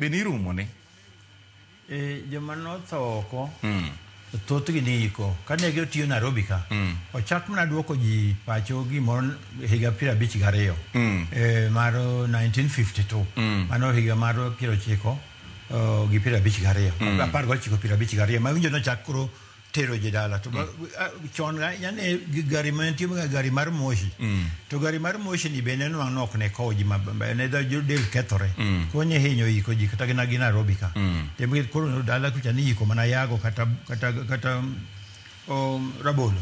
Be nirumone? E, joma notho oko thothgi ni iko kane gitiyo Nairobi ka ochak mana duoko ji pacho gimoro higa 52 mar 1952 mano higa mar 90 gi 52 19 52 ma winjo nochak koro tero ji dala to chon yani gari ma nitie gari mar moshi to gari mar moshi ni bende nwang' nok ne kowo ji ne del kethore koro ne hinyo iko ji kata gina gi Nairobi ka mm. Koro dala kucha ni iko mana yago kata kata kata rabolo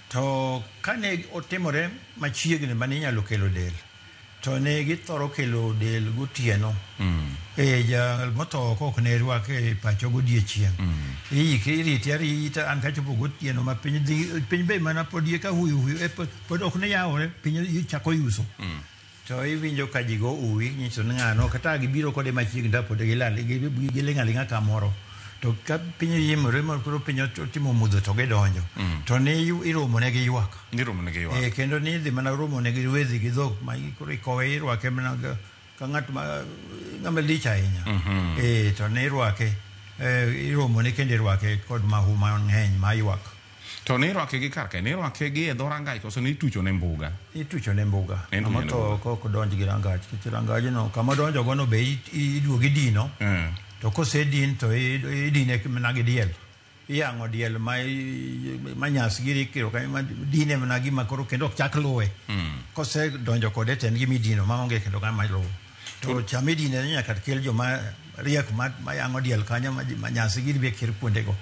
to kane otimore machiegni mane inyalo kelo del to ne githoro kelo del gotieno e jal motho oko ok ne rwak e pacho godiechieng' iike irite arita an kachopo gotieno ma piny dhi piny be mana pod ka huyu huyu e pod ok ne yawore piny chako yuso to iwinjo ka ji go uwi nyiso ni ng'ano kata gibiro kode machiegni to pod gilal giling' aling'a kamoro to ka piny yimore ma koro piny otimo mudho to gidonjo to ne iromo ne gi ywak Niromo negi ywak. E, kendo ni idhi mana romo ne gi ruedhi gi dhok ma koro ikowe irwake mana ka ng'at ma ng'ama lich ahinya e, to ne irwake iromo ne kendo irwake kod mahu mang'eny ma ywak. To nirwake gi kar kae, nirwake gi e dho rangach koso nitucho ne mbuga? Itucho ne mbuga. Ng'ama otho oko ok donj gi rangach nikech rangajno kama odonjo gono be iduogo idino to kosedin to idine mana gi diel iyang'o diel ma nyas giri ikiro kanyo ma dine mana gima koro kendo ok chak luwe kosedonjo kode to en gima idino maonge kendo ng'ama luwo to chama idine ni nyaka kel joma riek ma yang'o diel kanyo ma nyas giri be kir kuondego.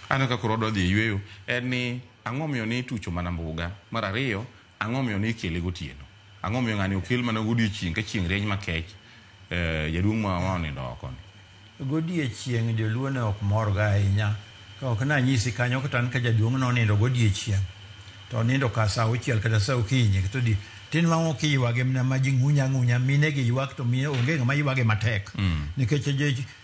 Aneno ka koro wadwa dhi e yueyo en ni ang'o miyo ni itucho mana mbuga? Mar ariyo, ang'o miyo ni ikele gotieno? Ang'o miyo ng'ani okel mana godiochieng' ka chieng' rieny makech jaduong' ma onindo oko ni? Godiechieng' joluo ne ok morga ahinya ka ok nanyisi kanyo kata an ka jaduong' nonindo godiechieng' to onindo ka saa auchiel kata saa okinyi to di tinwang'o kiywage mana ma ji ng'unya ng'unya mine gi ywak to mine onge ng'ama ywage matek nikech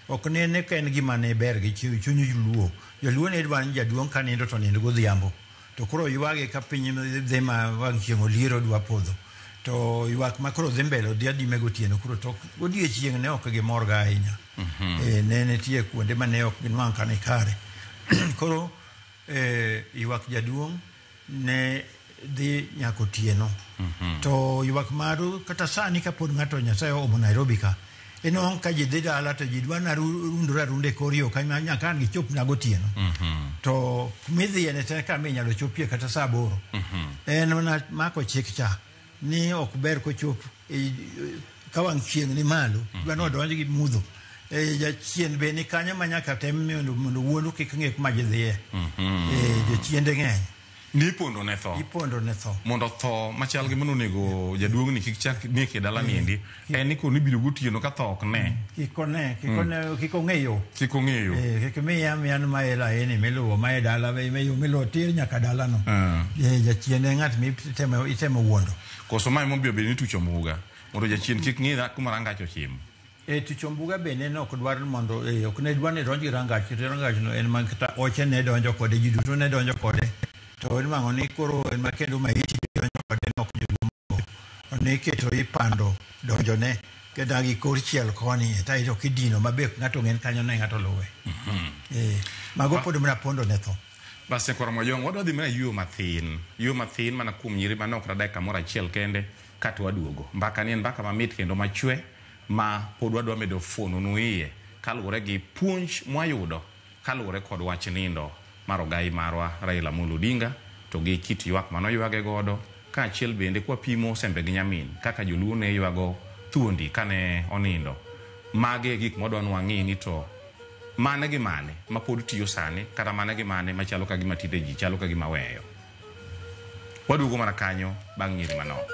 ok nene ka en gima ne ber gi chuny joluo. Joluo ne dwaro ni jaduong' ka nindo to nind godhiambo to koro ywage ka piny dhi ma wang' chieng' oliero dwa podho to ywak ma koro dhi mbele odhi adime gotieno koro to godiechieng' ne ok gimorga ahinya. Ne nitie kuonde ma ne ok ginwang' ka ni kare. Koro ywak jaduong' ne dhi nyaka otieno to ywak maru kata sani kapod ng'ato Nyasaye oomo Nairobi ka inwang'o ka ji dhi dala to ji dwa na rundore arunda e kor yo kanyo nyaka an gichop na gotieno to kumidhiye ne te kama inyalo chopie kata saa aboro en mana mako chik cha ni ok ber kochop ka wang' chieng' ni malo dwa ni odonj gi mudho jachien be ni kanyo ma nyaka tem mondo wuondu kik ng'e kuma gidhiye jochiende ng'eny Nipondo ne tho. Ipondo ne tho. Mondo tho machal gi mano onego jaduong' ni kik chak nek e dala niendi. En ni koro ibiro gotieno ka tho ok ne. Kik one, kik one, kik ong'e yo. Kik ong'e yo. Kik miya miya ma e laini miluwo ma e dala me yo miluwo tir nyaka dalano. Jachien en ng'at mitemo itemo wuondo. Koso mae momiyo bende nitucho mbuga mondo jachien kik ng'i kuma rangach ochimo. E tucho mbuga bende ne ok dwar mondo ok ne dwar ni donj gi rangach to rangach no en ma kata oche ne donjo kode ji duto ne donjo kode to inwang'o ni koro en ma kendo maiti donjo kode ne ok joluo ne iketo ipando donjone kata gi kor chiel koni to kidino mabe ng'ato ng'en kanyo ne ng'ato luwe. Mago pod mana pondo ne tho. Bas koro Mojong, wadwa dhi mana yueyo mathin. Yueyo mathin mana kuom nyiri manok kata dakika moro achiel kende kato waduogo. Mbaka ni en mbaka mamit kendo machwe ma pod wadwa medo fuononu iye kaluwore gi puonj mwayudo kaluwore kod wach nindo mar ogai marwa Raila Amolo Odinga to gi kit ywak manoywage godo kaachiel bende kwapimo sembe gi nyamin kaka joluo ne ywago thuondi kane onindo. Mage e gik mwadwa ni wang'i ni to mane gi mane ma pod tiyo sani kata mane gi mane machalo ka gima tinde ji chalo ka gima weyo. Waduogo mana kanyo bang' nyiri manok.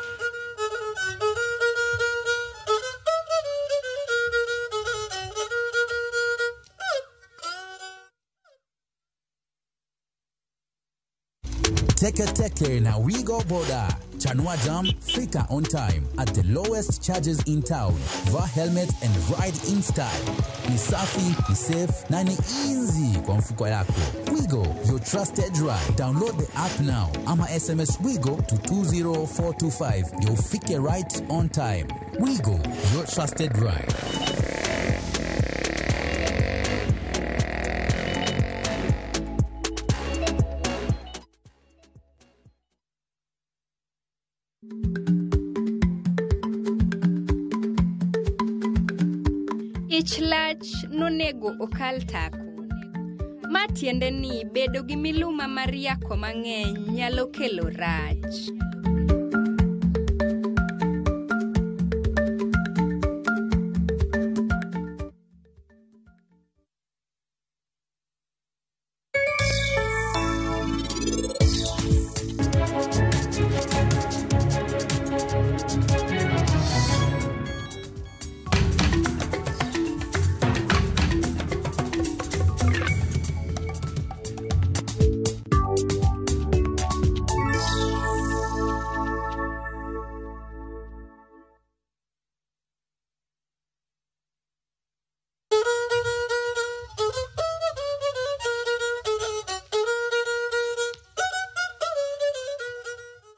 Teke Teke na Wigo Boda. Chanua Jam, Fika on time at the lowest charges in town. Vaa helmet and ride in style. Ni safi, ni safe na ni easy kwa mfuko yako. Wigo, your trusted ride. Download the app now ama SMS Wigo to 20425 ndio ufike right on time. Wigo, your trusted ride. Ich lach nonego okal tako. Ma tiende ni bedo gi miluma mar yako mang'eny nyalo kelo rach.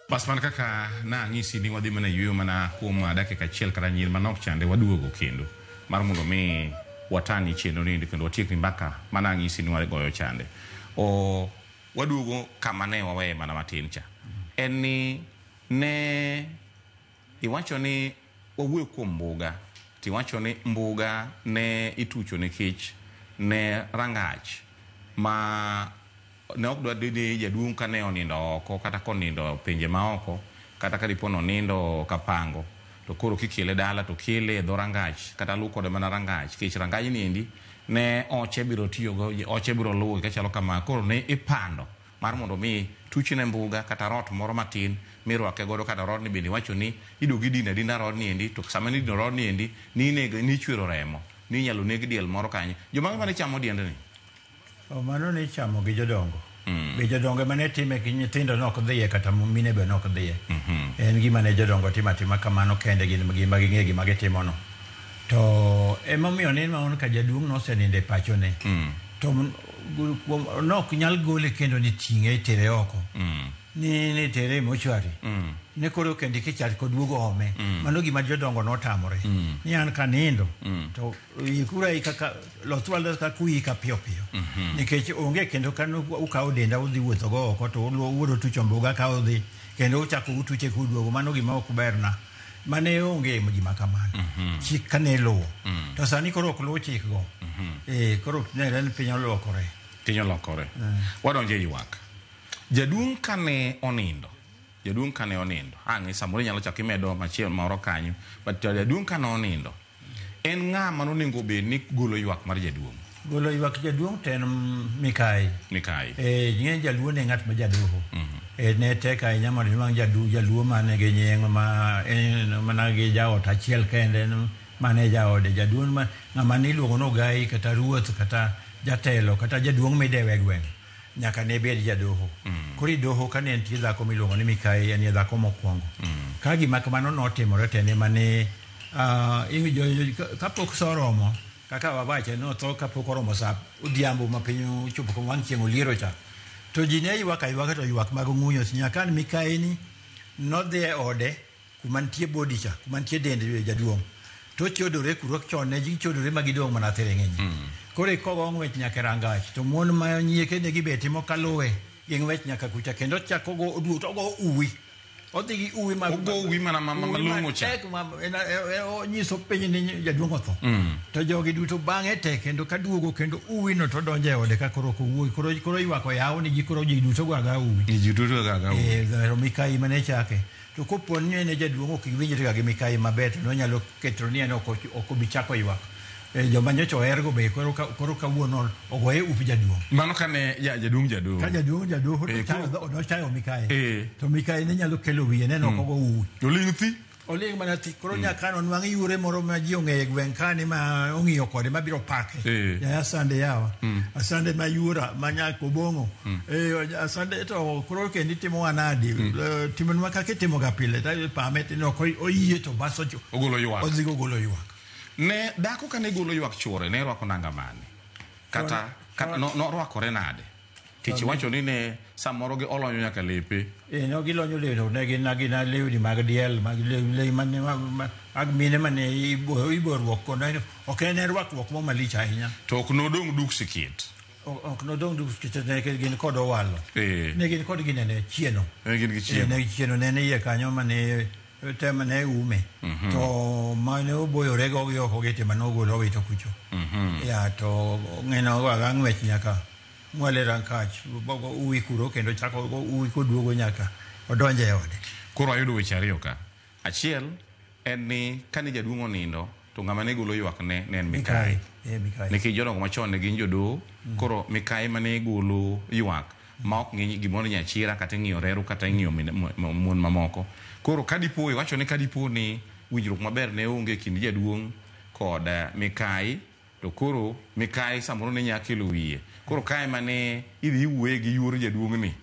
Bas mana kaka nang'isi ni wadhi mana yueyo mana kuom dakika achiel kata nyiri manok chande waduogo kendo mar mondo mi watani chenro ni kendo watiek mbaka mana ang'isi ni wagoyo chande. O waduogo kama ne waweye mana matin cha. En ni ne iwacho ni wawuoyo kuom mbuga tiwacho ni mbuga ne itucho nikech ne rangach ma ne ok dwa ni jaduong' kane onindo oko kata konindo pinje ma oko kata ka dipo nonindo kapango to koro kikele dala to kele e dho rangach kata luw kode mana rangach nikech rangaj ni endi ne oche biro tiyogo oche biro luwe kachalo kama koro ne ipando mar mondo mi tuchne mbuga kata rot moro matin mirwake godo kata rodni bende iwacho ni iduogo idino adina rodni endi to sama nidino rodni endi ninego nichwero remo ninyalo neg diel moro kanyo jomage mane chamo diendni. Mano ne ichamo gi jodongo. Be jodongo ema ne time gi nyithindo ne ok dhiye kata mine be ne ok dhiye. En gima ne jodongo timo atima kamano kende gin gima ging'e gima gitimono. To emomiyo ne maon ka jaduong' nosenindo e pachone. To nok nyal gole kendo ni ting'e itere oko. Ni tere e mochwari. Ne koro kendo kichak koduogo ome. Mano gima jodongo notamore. Ni an kanindo to ikura kaka lothwa kaka uika piyo piyo. Nikech onge kendo kano ukawo denda udhi wuotho go oko to wuoro tucho mbuga ka udhi kendo uchako utuche kuduogo mano gima ok berna. Mane onge gima kamano. Chik kane luwo. To sani koro ok luw chik go. Koro nenre ni piny olokore. Piny olokore. Wadonjo e ywak. Jaduong' kane onindo. Jaduong' kane onindo. Ang' samoro inyalo chako imedo machielo moro kanyo. But jaduong' kane onindo. En ng'a manonego bed ni golo ywak mar jaduong'? Golo ywak jaduong' to en Mikayi. Mikayi. Ing'e jaluo ne ng'at ma jadoho. Ne tek ahinya mondo inwang' jaluo mane gi nying ma mana gi jaot achiel kende mane jaode. Jaduong' ma ng'ama niluongo ni ogai kata ruoth kata jatelo kata jaduong' midewe e gweng' nyaka ne bed jadoho. Koro i doho kane nitie dhako miluongo ni Mikayi en e dhako mokwongo. Ka gima kamano notimore to en ema ne kapok sa oromo kaka wawache notho kapok oromo sa odhiambo ma piny ochopo kuma wang' chieng' oliero cha to ji ne ywak aywaka to ywak mag ng'unyo nyaka an Mikayi ni nodhi e ode kuma nitie body cha kuma nitie dend jaduong' to chodore kuro chon ne gichodore ma gidong' mana thiring'inyi. Koro ikogo ng'wech nyaka e rangach to mon ma nyieke ne gibet mokaluwe gi ng'wech nyaka kucha kendo chako go oduogo to ogo uwi. Odhi gi uwi ma Ogo uwi mana malong'o cha. Onyiso piny ni jaduong' otho. To jogi duto bang'e te kendo kaduogo kendo uwi no to donjo e ode ka koro ok owuogi. Koro ywak oyaw ni ji koro ji duto go aga uwi. Ji duto go aga uwi. Mikayi mane chake. To kopo ni ne jaduong' ok giwinjre ga gi Mikayi maber to nonyalo keto ni en ok obi chako ywak. Joma nyocha ohergo be koro kawuono ogoye up jaduong'. Mano kane jaduong' jaduong'. Ka jaduong' jaduong' nochayo Mikayi. To Mikayi ne nyalo kelo wiye ne ok ogo uwi. Oling' thi. Oling' mana thi. Koro nyaka nonwang' yore moro ma ji ong'eyo e gweng' kani ma ong'iyo kode mabiro pake. Asande yawa. Asande ma yura ma nyako obong'o. Asande to koro kendo itimo nadi. Timonwa kaka itimoga pile. Pame to ok oyie to bas ogolo ywak. Odhi gogolo ywak. Ne dhako kane golo ywak chuore ne rwako nanga mane? Kata norwakore nade? Kech iwacho ni ne samoro gi olonyo nyaka lepe. No gilonyo lewni ne gin agina lewni mag diel mag lewni mane mag mine mane iboruok kod ok en rwakruok mo malich ahinya. To ok nodong' duk sikiet. Ok nodong' duk sikiet ne gin kod owalo. Ne gin kod ginene chieno. Ne gin gi chieno. Ne chieno ne iye kanyo mane Tema ne ume. To mane oboyore go gi oko gi tema nogolo owito kucho. Ya to ng'eno ga ng'wech nyaka mwale rankach bogo uwi kuro kendo chako uwi koduogo nyaka odonje e ode. Koro ayudo weche ariyo ka. Achiel en ni kane jaduong' onindo to ng'ama ne golo ywak ne en Mikayi. Mikayi. Nikech jodongo machon ne gin jodoho, koro Mikayi mane golo ywak ma ok ng'i gimoro nyachira kata ing'iyo reru kata ing'iyo mon mamoko. Koro kadipo iwacho ni kadipo ni winjruok maber ne onge e kind jaduong' kod Mikayi, to koro Mikayi samoro ne nyalo kelo wiye. Koro kae mane idhi iwuoye gi yuor jaduong'ni.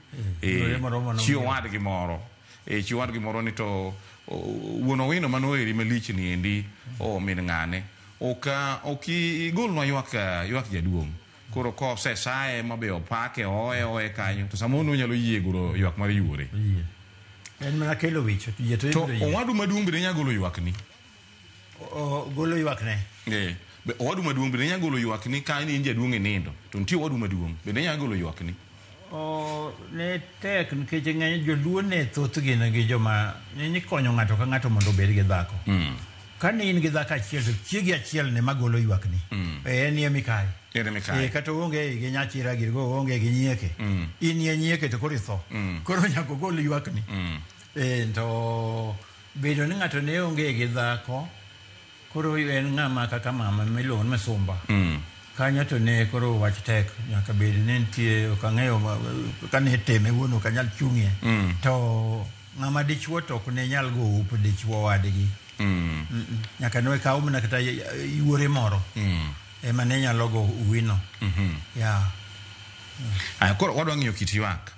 Yuore moro mano Chi owadgi moro. Chi owadgi moro ni to wuon Owino mane oheri malich ni endi o min ng'ane. Ok igolnwa ywak jaduong'. Koro kosesaye mabe opake oye kanyo to samoro onyalo yie golo ywak mar yuore. En mana kelo wich yie to To ibiro yie. owadu maduong' bende nyalo golo ywakni. Golo ywakne. Be owadu maduong' bende nyalo golo ywakni ka in jaduong' e nindo. To nitie owadu maduong' bende nyalo golo ywakni. Ne tek nikech ng'eny joluo ne thothgi ne gi joma ne ni konyo ng'ato ka ng'ato mondo obed gi dhako. Ka ne in gi dhako achiel to chiegi achiel ne magolo ywakni. En ye Mikayi. En e Mikayi. Kata onge gi nyachira girgo onge gi nyieke. In ye nyieke to koro itho. Koro nyaka ogol ywakni. To bedo ni ng'ato ne onge gi dhako koro en ng'ama kaka mama miluongo ni misumba. Kanyo to ne koro wach tek nyaka bed ni nitie ok ang'eyo kane time wuon ok anyal chung'ie. To ng'ama dichuo to ok ne nyal go up dichuo wadgi. Nyaka ne kaw mana kata yuore moro. Ema ne nyalo go uwino. Ya. Aya, koro wadwa ng'iyo kit ywak.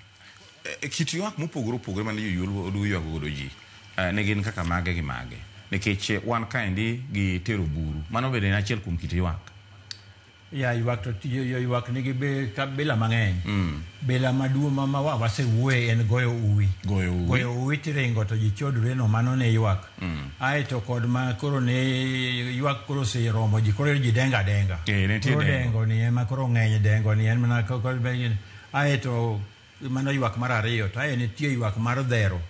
Kit ywak mopogore opogore mane joluo ywago godo ji. Ne gin kaka mage gi mage. Nikech wan kaendi gi tero buru. Mano bende en achiel kuom kit ywak. Ya ywak to ywak nigi kabila mang'eny. Bila maduong' ma wasewuoye en goyo uwi. Goyo uwi. Goyo uwi tiringo to ji chodre no mano ne ywak. Aeto kod ma koro ne ywak koro oseromo ji koro ji denga denga. Ne nitie Koro dengo. dengo ni ema koro ng'eny dengo ni en mana aeto mano ywak mar ariyo to ae nitie ywak mar dhero.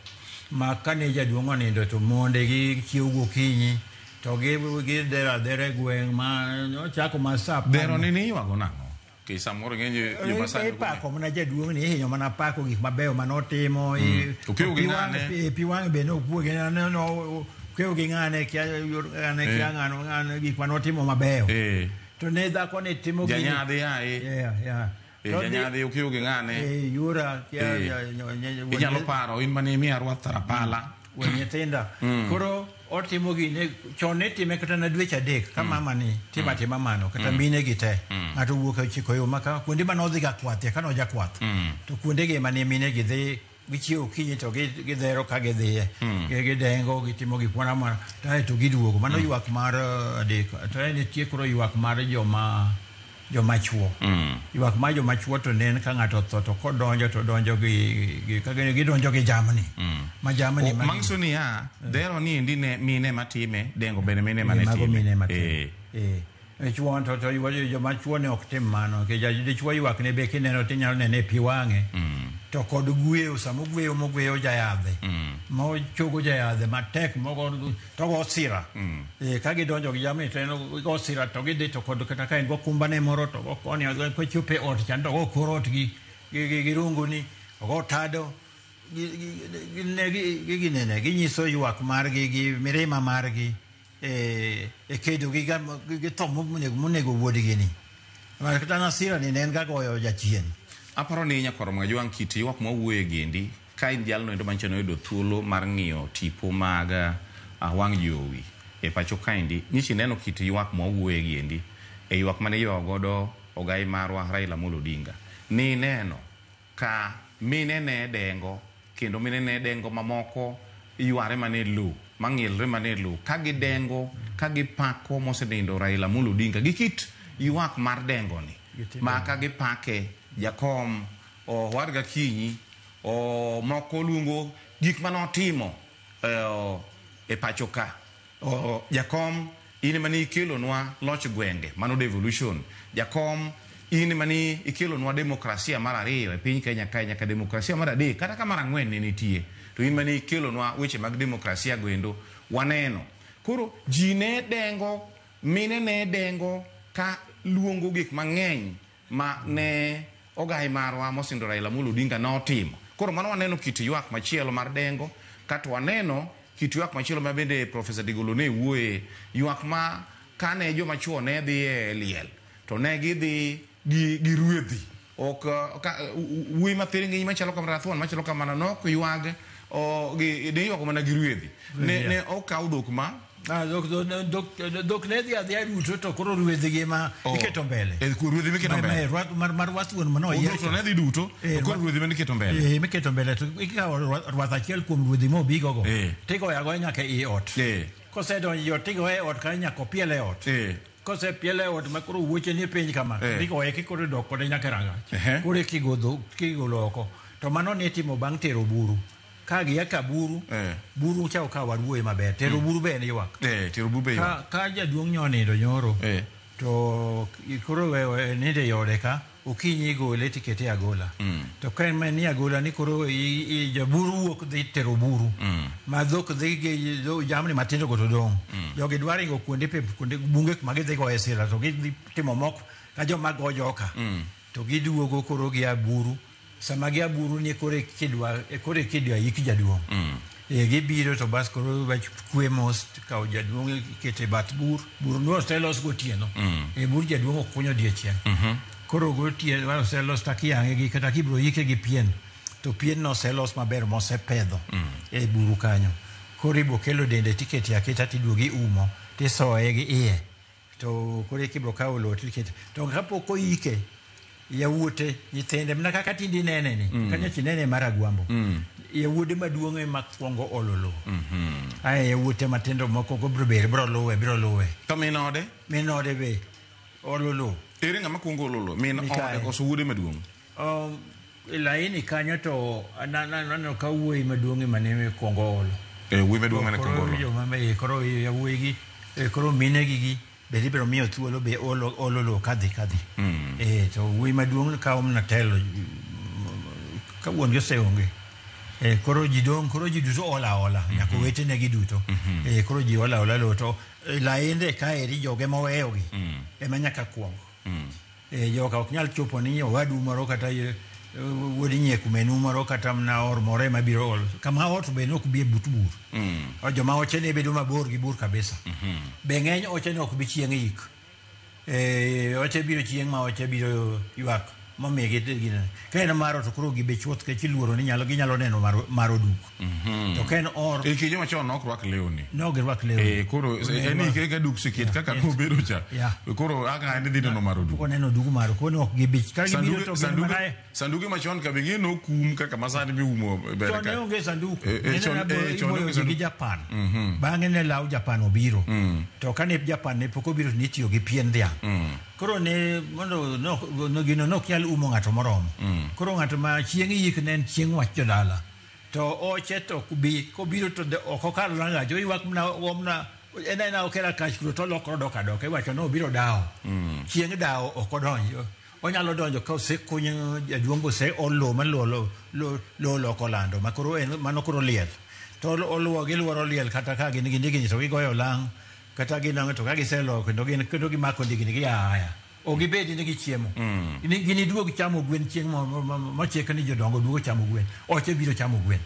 Ma kane jaduong' onindo to monde gi chiew gokinyi to gi dhero adhera e gweng' ma ochako ma sa apar. Dhero ni iywago nang'o? Nikech samoro ng'eny joma sani Ipako mana jaduong' ni ihinyo mana pako gik mabeyo manotimo. Okewo gi ng'ane. Pi wang' be nokuo gi ng'ane, okewo gi ng'ane, kia ng'ane, kia ng'ano, ng'ane, gik manotimo mabeyo. To ne dhako ne timo gini. Janyadhi ae. Yeah, yeah. Janyadhi okewo gi ng'ane. Yura, kia, Inyalo paro in mane imiya rwath tarapala. Wuon nyithinda. Koro otimo gine, chon ne time kata na dweche adek ka mama ni timo atima mano kata mine gi te. Ng'ato wuok e ochiko yo maka kuonde mane odhi ga kwath ka noja kwath. To kuonde gi mane mine gi dhi gichiewo okinyi to gidhero ka gidhiye. Gidengo gitimo gik moro amora to ae to giduogo. Mano ywak mar adek. To ae nitie koro ywak mar joma chuo. Ywak mar joma chuo to ne en ka ng'ato otho to kodonjo to donjo gi ka gidonjo gi jamni. Ma jamni ma Manyiso niya, dhero ni endi ne mine matime, dengo bende mine mane Mago time. mine matime. Chuo to joma chuo ne ok tim mano. Nikech dichuo ywak ne be kineno tinyalo nene e pi wang'e. To kod gweyo, sama ogweyo mogweyo jayadhe. Ma ochogo jayadhe matek mogo to go sira. Ka gidonjo gi jamni to en go sira to gidhi to kod kata ka en go kumbane moro to go koni kochopo e ot chan to go kor ot gi runguni, ogo tado. Ginene, ginyiso ywak margi gi mirima margi e kedo gi tho monego wuodgi ni. Kata nasira ni ne en ga goyo jachien. Aparo ni nyakwar Mwajwang' kit ywak mwawuoye gendi ka in jalno endo manyicho noyudo thuolo mar ng'iyo tipo mag wang' jowi e pacho kaendi, nyichi neno kit ywak mwawuoye gendi e ywak mane iywago godo ogai marwa Raila Amolo Odinga. Ni neno ka mine ne dengo kendo mine ne dengo mamoko yware mane lo mang'ilre mane lo ka gidengo ka gipako mosenindo Raila Amolo Odinga gi kit ywak mar dengo ni ma ka gipake jakom owadga kinyi o moko luongo gik manotimo e pacho ka. Jakom in mane ikelonwa loch gwenge mano devolution. Jakom in mane ikelonwa demokrasia mar ariyo e piny Kenya kae nyaka demokrasia mar adek kata ka mar ang'wen ne nitie. To in mane ikelonwa weche mag demokrasia goendo waneno. Koro ji ne dengo, mine ne dengo ka luongo gik mang'eny ma ne ogai marwa mosindo Raila Amolo Odinga notimo. Koro mano waneno kit ywak machielo mar dengo, kato waneno kit ywak machielo ma bende Profesa Digolo ne wuoye, ywak ma kane joma chuo ne dhi e liel to ne gidhi gi ruedhi. Ok wuoyi mathiring'inyi machalo kama Rathwan machalo kamano nok ywag ne ywako mana gi ruedhi. Ne okaw dhok ma dhok ne dhi adhiya duto to koro ruedhi gi ma iketo mbele. Ruedhi miketo mbele. Mar rwath wuon mano oyier. Dhok to ne dhi duto to koro ruedhi ma iketo mbele. Miketo mbele to ikawo rwath achiel kuom ruedhi mobigogo. Tigoyo agoya nyaka ei ot. Kosedonjo e ot tigoye e ot kanyo nyaka opiel e ot. Kosepiel e ot ma koro wuoche ni piny kama, tigoye kikoro dok kode nyaka e rangach. Koro kigolo oko. To mano ne itimo bang' tero buru. Ka gia ka buru, buru cha ok waruoye maber. Tero buru be en ywak. Tero buru be ywak. Ka jaduong' nyo nindo nyoro, to koro nindo e ode ka, okinyi igole tikete e agola. To ka en ni agola ni koro jaburu wuok dhi tero buru. Ma dhok dhi gi jamni matindo go to dong'. Jogi dwa ringo kuonde pep, kuonde bunge kuma gidhi goye sira to gidhi timo moko ka joma go joka. To giduogo koro gia buru. Sama gia buru ni kore kidwa yik jaduong'. Gibiro to bas koro wach kwe mos kawo jaduong' ikete bath bur. Bur no oselos gotieno. Bur jaduong' ok kunyo odiechieng'. Koro gotieno oselos takiyang'e gi kata kibiro yike gi pien. To pien no oselos maber mosepedho e buru kanyo. Koro ibiro kelo dende tikete aketa tiduogi umo tisoye gi iye. To koro kibiro kawo lowo tikete. To kapok oyike yawuote nyithinde mana kaka tinde inene ni kanyo chinene mar Agwambo. Yawuote maduong' ema kuongo olo lowo. Ae yawuote matindo moko go biro ber biro luwe. To min ode? Min ode be olo lowo. Ere ng'ama kuongo olo lowo? Min ode koso wuode maduong'? Laini kanyo to aneno ka wuoyi maduong' ema ne kuongo olo. Wuoyi maduong' ema ne kuongo olo. Koro yawuoyi gi koro minegi gi be ibiro miyo thuolo be olo lowo kadhi. To wuoyi maduong' kawo mana telo ka wuon gi oseonge. Koro ji dong', koro ji duto ola ola nyaka owetene gi duto. Koro ji ola ola lowo to lainde kaeri joge moweyogi ema nyaka kuong. Joka ok nyal chopo ni owadu moro kata wuod nyiek menu moro kata mana or moro ema biro olo. Kama ot be ok bi e but bur. Joma oche ne bedo mabor gi bur kabisa. Be ng'eny oche ne ok bi chieng' yik. Oche biro chieng' ma oche biro ywak momigi gino. Ka en maro to koro gibe chuth nikech iluoro ni ginyalo neno mar oduk. To ka en or E kinde machon ne ok rwak lewni. Ne ok girwak lewni. Koro en ikre ka duk siket kaka nobedo cha. Koro aka en dhi neno mar oduk. Pok oneno oduk maro, koro ne ok gibi. Ka gibiro to gin mana Sanduge machon ka be ng'e nokum kaka masani miumo ber ka. Chon ne onge sanduku. Chon ne onge sanduku. Gi Japan. Bang'e ne law Japan obiro. To kane Japan ne pok obiro to nitiyo gi pien dhiang'. Koro ne mondo no gino nok nyal umo ng'ato moromo. Koro ng'ato ma chieng' yik ne en chieng' wach jodala. To oche to bi kobiro to ok okal rangach oywak mana omna en aena okera kach kuro to lokro dok adoka iwacho ni obiro dawo. Chieng' dawo ok odonjo. Onyalo donjo ka osekunyo jaduong' ose olo ma lowo loko lando ma koro en mano koro liel. To oluwo giluoro liel kata ka gin gi ndigni to gigoyo lang' kata ginang'o to ka giseloko kendo gin kendo gimako ndigni gia aya. Ok gibed ni gichiemo. Giniduog chamo gwen chieng' mochik ni jodongo duogo chamo gwen. Oche biro chamo gwen.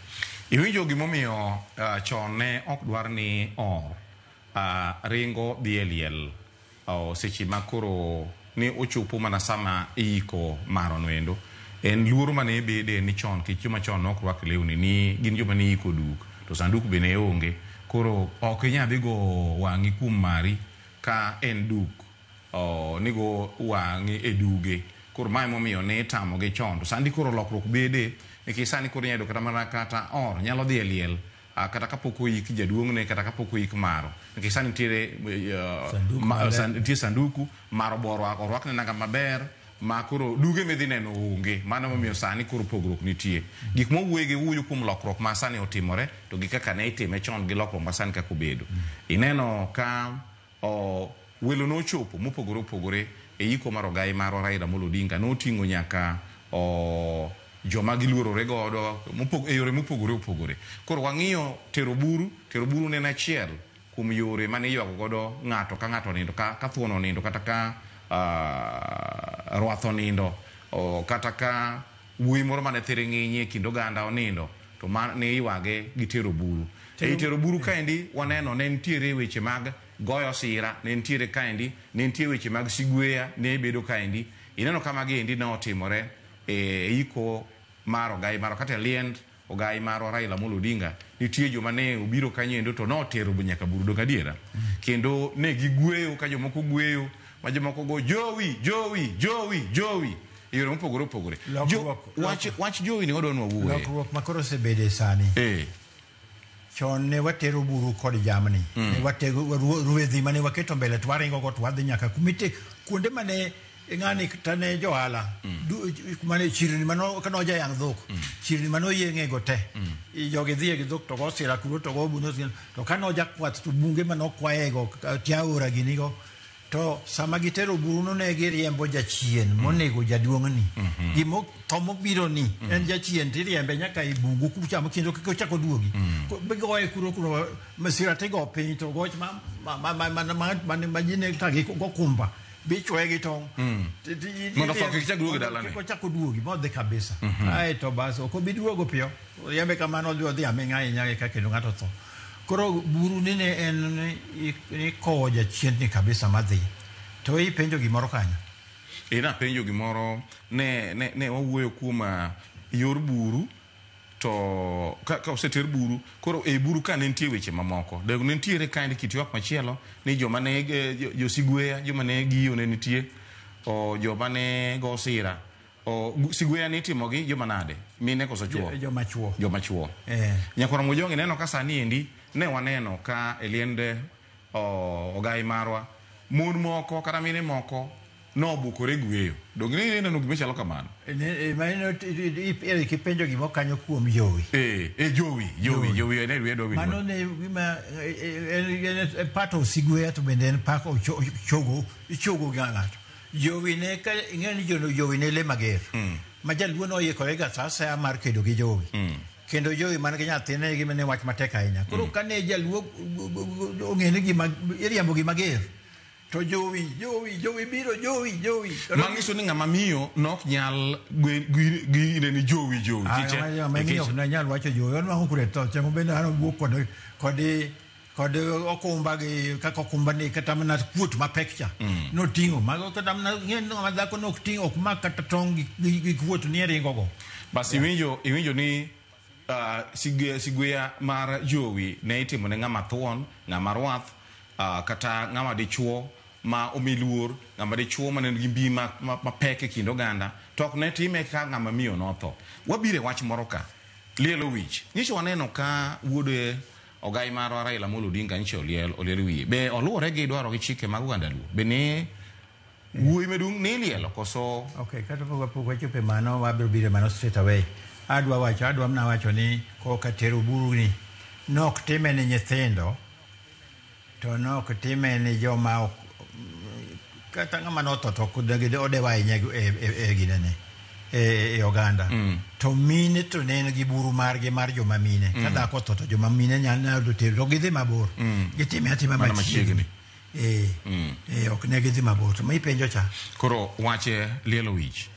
Iwinjo gimomiyo chon ne ok dwar ni or ringo dhi e liel seche ma koro ne ochopo mana sama iyiko marono endo. En luoro mane bede ni chon kech joma chon ne ok rwak lewni ni gin joma ne iyiko duk to sanduk be ne onge. Koro ok inyal dhi go wang'i kuom mari ka en duk nigo wang'i e duge. Koro mae momiyo ne itamogi chon. To sani koro lokruok bede nikech sani koro inyalo yudo kata mana kata or nyalo dhi e liel kata kapok oyik jaduong'ne kata kapok oyik maro. Nikech sani nitiere nitie sanduku maro bo orwakne nanga maber ma koro duge midhi neno onge. Mano momiyo sani koro pogruok nitie. Gik mowuoye gi wuoyo kuom lokruok ma sani otimore to gi kaka ne itime chon gi lokruok ma sani kaka obedo. Ineno ka welo nochopo mopogore opogore e yiko mar ogai marwa Raila Amolo Odinga noting'o nyaka joma giluorore godo e yore mopogore opogore. Koro wang'iyo tero buru, tero buru ne en achiel kuom yore mane iywago godo ng'ato ka ng'ato onindo, ka thuon onindo, kata ka rwath onindo, kata ka wuoyi moro mane thiring'inyi e kind oganda onindo, to ne iywage gi tero buru. Ei tero buru kaendi waneno ne nitiere weche mag goyo sira, ne nitiere kaendi, ne nitie weche mag sigweya ne bedo kaendi. Ineno ka magi endi ne otimore e iko mar ogai marwa kata e liend ogai marwa Raila Amolo Odinga. Nitie joma ne obiro kanyo endo to notero nyaka buru, donge adiera? Kendo ne gigweyo ka jomoko gweyo, ma jomoko go jowi, jowi, jowi, jowi e yore mopogore opogore. Wach jowi ni wadwa ni wawuoye. Lokruok ma koro osebede sani. Chon ne watero buru kod jamni. Ne watego ruedhi mane waketo mbele to waringo go to wadhi nyaka kumite kuonde mane ng'ani tane johala. Mane chirni mano kano jayang' dhok. Chirni mano yeng'e go te. Jogi dhiye gi dhok to go sira kuro to go buno to kano jakwath to bunge mano kwaye go tiaora gini go. To sama gitero buru no ne giriembo jachien monego jaduong'ni. Gimo tho mobiro ni en jachien tiriembe nyaka e bungu kuchamo kendo kik ochak oduogi. Bigoye kuro kuro masira tigo piny to goch ma ji ne ta gi go kumba. Bichwoye gi tong'. Mondo tho kik chak duogi dalane. Kik ochak oduogi modhi kabisa. Ae to bas ok obi duogo piyo. Riembe kamano odhi aming'a ahinya eka kendo ng'ato tho. Koro buru ni ne en ni kowo jachien ni kabisa madhi. To ipenjo gimoro kanyo? Napenjo gimoro, ne wawuoyo kuom yor buru, to ka oseter buru, koro e buru ka ne nitie weche mamoko. Ne nitiere kaendi kit ywak machielo ni joma ne josigweya, joma ne giyo ne nitie, o joma ne go sira. O sigweya ni itimo gi joma nade? Mine koso chuo? Joma chuo. Joma chuo. Nyakwar Mojong, ineno ka sani endi ne waneno ka e liend ogai marwa mon moko kata mine moko nobukore gweyo. Donge ne ineno gima chalo kamano? Eric ipenjo gima kanyo kuom jowi. Jowi ne dwe dwe. Mano ne gima en part of sigweya to bende en part of chogo, ichogo gi ng'ato. Jowi ne ka ing'eyo ni jowi ne le mager. Ma jaluo noikore ga sa asaya mar kedo gi jowi. Kendo jowi man gi nyathine gima ne wach matek ahinya. Koro kane jaluo ong'e ni gima iriembo gi mager, to jowi, jowi, jowi biro, jowi, jowi. Manyiso ni ng'ama miyo nok nyal gi ni jowi, jowi. Ng'ama miyo ok nyal wacho jowi. Onwang'o kure to chieng' bende an owuok kod okumba gi kaka okumba ni kata mana kuot mapek cha. Noting'o mago kata mana ng'e ni ng'ama dhako nok ting'o ok mak kata tong' gi kuot ni ringo go. Bas iwinjo ni sigweya mar jowi ne itimo ne ng'ama thuon, ng'ama rwath, kata ng'ama dichuo ma omi luor, ng'ama dichuo ma nigi mbi mapek e kind oganda, to ok ne time ka ng'ama miyo notho. Wabiro e wach moro ka, lielo wich. Nyicho waneno ka wuod ogai marwa Raila Amolo Odinga nyicho oliel wiye. Be oluwore gi dwaro gi chike mag oganda Luo? Be ne wuoyi maduong' ne ilielo koso? Okay, kata pok wachopo e mano, wabiro biro e mano straight away. Adwa mana wacho ni koka tero buru ni nok time ni nyithindo, to nok time ni joma ok, kata ng'ama notho to ok odewa ahinya e ginene, e oganda. To mine to ne en gi buru margi mar joma mine. Ka dhako otho to joma mine nyalo tero, to gidhi mabor. Gitime atima machiegni. Ok ne gidhi mabor. To ma ipenjo cha. Koro wache lielo wich.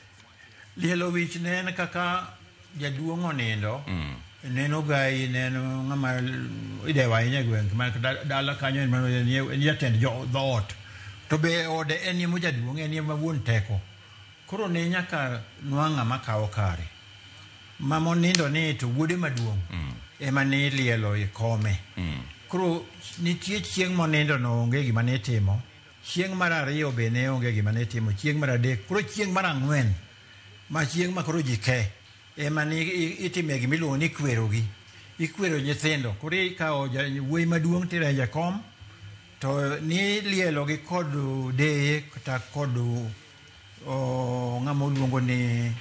Lielo wich ne en kaka jaduong' onindo, neno gai, neno ng'ama idewo ahinya e gweng', ma dala kanyo en mana en jatend dhoot. To be ode en ema jaduong', en ema wuon teko. Koro ne nyaka nwang' ng'ama kawo kare. Ma monindo ni to wuode maduong' ema ne ilielo e kome. Koro nitie chieng' monindo no onge gima ne timo. Chieng' mar ariyo be ne onge gima ne timo. Chieng' mar adek, koro chieng' mar ang'wen, ma chieng' ma koro ji ke, ema ni itime gima iluongo ni kwerogi. Ikwero nyithindo. Koro ikawo wuoyi maduong' tirenje kom, to ni lielo gi kod deye kata kod ng'ama oluongo ni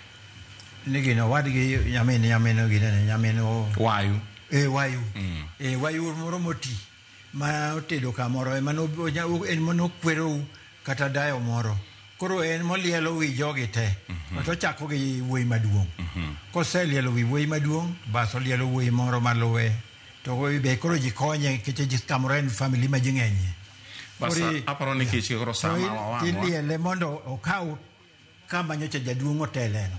gino wadgi nyamin ginene, nyamin Wayu. Wayu. Wayu moro moti ma otedo kamoro ema en mano kwerou kata dayo moro. Koro en molielo wi jogi te. To ochako gi wuoyi maduong'. Koselielo wi wuoyi maduong', bas olielo wuoyi moro maluwe. To be koro ji konye nikech ji kamoro en family ma ji ng'enyie. Bas aparo ni kech koro sama wawang'wa. Tiliele mondo okaw kama nyocha jaduong' oteleno.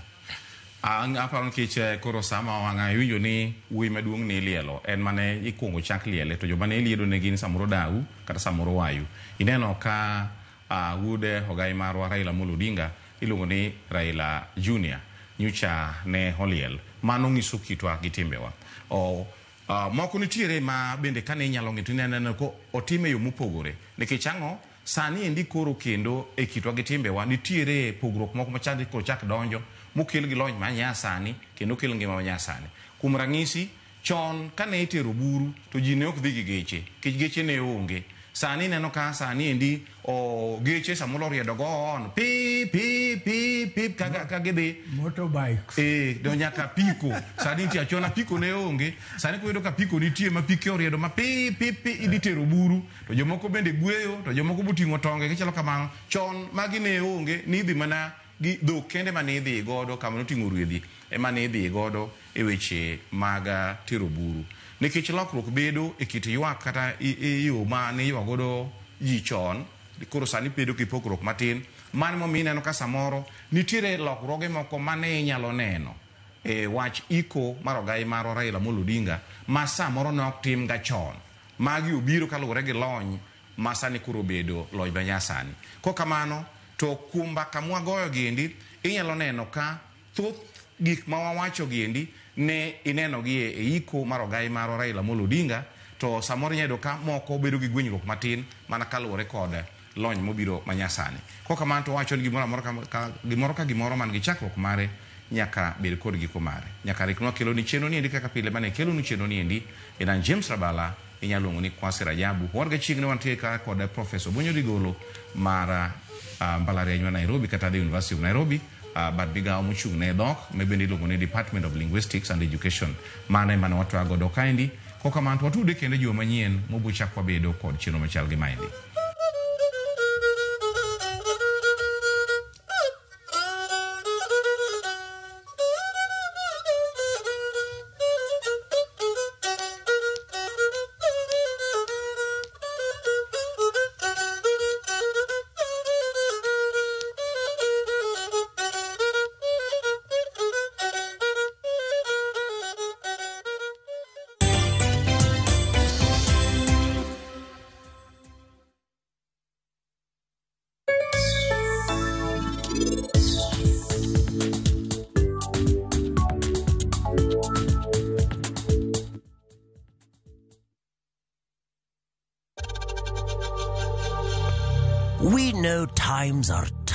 Aparo nikech koro sama wang'a iwinjo ni wuoyi maduong' ni ilielo en mane ikuongo chak liele to joma ne iliedo ne gin samoro dau kata samoro wayu. Ineno ka wuod ogai marwa Raila Amolo Odinga iluongo ni Raila Junior nyocha ne oliel. Mano nyiso kitwa gi timbewa. Moko nitiere ma bende kane inyalo ng'i to ineno ko otime e yo mopogore. Nikech ang'o? Sani endi koro kendo e kitwa gi timbewa nitiere pogruok moko machande koro chak donjo mokel gi lony manyasani kendo okel ngima manyasani. Kuom ranyisi, chon kane itero buru to ji ne ok dhi gi geche, nikech geche ne onge. Sani ineno ka sani endi geche samoro oriedo go on pi pi pi pi ka gidhi. Motorbikes. Do nyaka piko. Sani nitie achona piko ne onge. Sani kuyudo ka piko nitie ma pike oriedo ma pi pi pi idhi tero buru. To jomoko bende gweyo, to jomoko boting'o tonge gichalo kamano. Chon magi ne onge, nidhi mana gi dhok kende mane idhi godo kama noting'o rwedhi ema ne idhi godo e weche mag tero buru. Nikech lokruok bedo e kit ywak kata e yo ma ne iywa godo ji chon, koro sani bedo gi pogruok matin. Mano momiyo ineno ka samoro nitiere lokruoge moko mane inyalo neno e wach iko mar ogai marwa Raila Amolo Odinga ma samoro ne ok tim ga chon. Magi obiro kaluwore gi lony ma sani koro obedo lony manyasani. Kokamano to kuom mbaka mwagoyo giendi inyalo neno ka thoth gik ma wawacho giendi ne ineno gi e iko mar ogai marwa Raila Amolo Odinga, to samoro inyalo yudo ka moko bedo gi gwenyruok matin mana kaluwore kod lony mobiro manyasani. Kokamano to wacho ni gimoro amora gimoro ka gimoro man gi chakruok mare nyaka bed kod giko mare. Nyaka riknwa keloni chenro niendi kaka pile mane kelonu chenro niendi en an James Rabala, inyalo luongo ni Kwasi Rajabu. Wan ga chiegni wantie ka kod Professor Obonyo Rigolo mar mbalariany ma Nairobi kata the University of Nairobi, bad migawo mochung' ne dhok ma bende iluongo ni Department of Linguistics and Education. Mano ema ne watwa godo kaendi. Kokamano to watude kendo juma manyien mobiro chak wabedo kod chenro machal gi maendi. We know times are